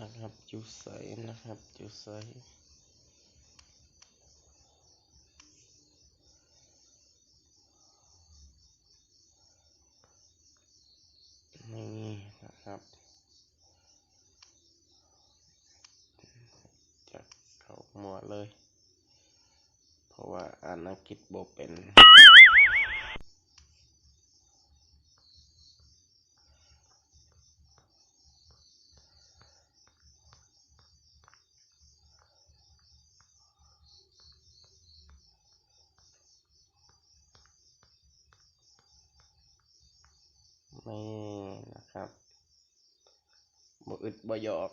ນະຄັບ ຢູ່ໃສນະຄັບ ຢູ່ໃສ? ນີ້ນະຄັບ ຈັບເຂົ້າໝົດເລີຍ ເພາະວ່າອ່ານອັງກິດບໍ່ເປັນ. ນີ້ນະຄັບ ບໍ່ອຶດບໍ່ຢອກ.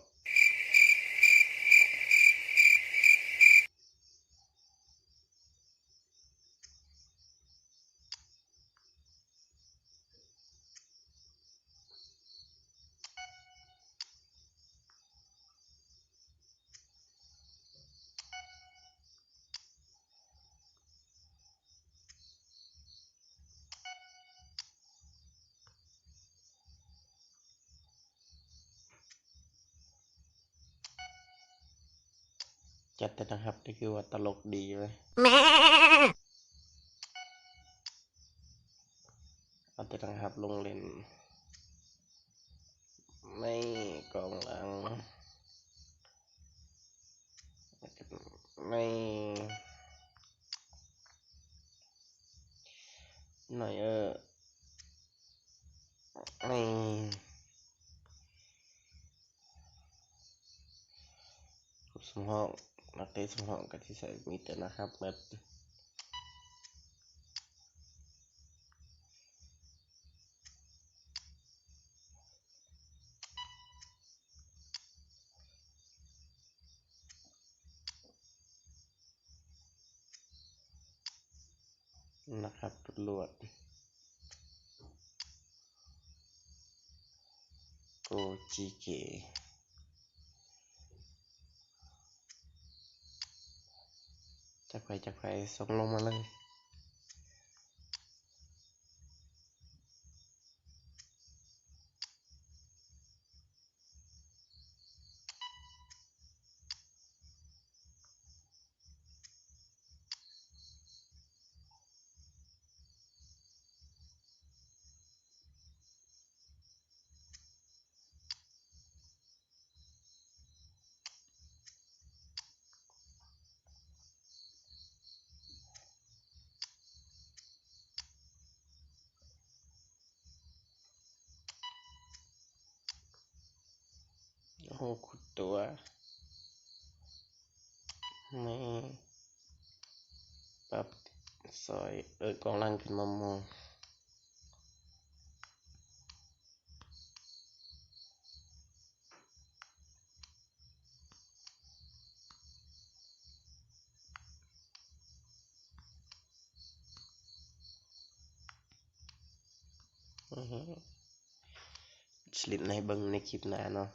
ຈັດແຕ່ນະຄັບ ນີ້ຄືວ່າຕະຫຼົກດີເວີຍ. ເອົາແຕ່ນະຄັບລົງຫຼິ້ນ ໃນກອງຫຼັງ ໃນ ໃນ ເອີ ໃນ ສຳຮອງ ນັກເຕະສຳຮອງກໍຊິໃຊ້ມີແຕ່ນະຄັບໝົດ. ນະຄັບ ຕຳຫຼວດ ໂກຈີເກ ຈັກໃຜຈັກໃຜ ສົ່ງລົງມາເລີຍ. ໂອ້ໂຫ ຂຸດຕົວ ແມ່ ປັບຊອຍ ເອີ ກອງຫຼັງຂຶ້ນມາໝູ່. ອື ສະລິບໃຫ້ເບິ່ງໃນຄລິບໜ້າເນາະ.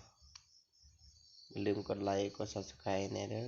ຢ່າລືມກົດໄລ ກົດ Subscribe ແດ່ເດີ.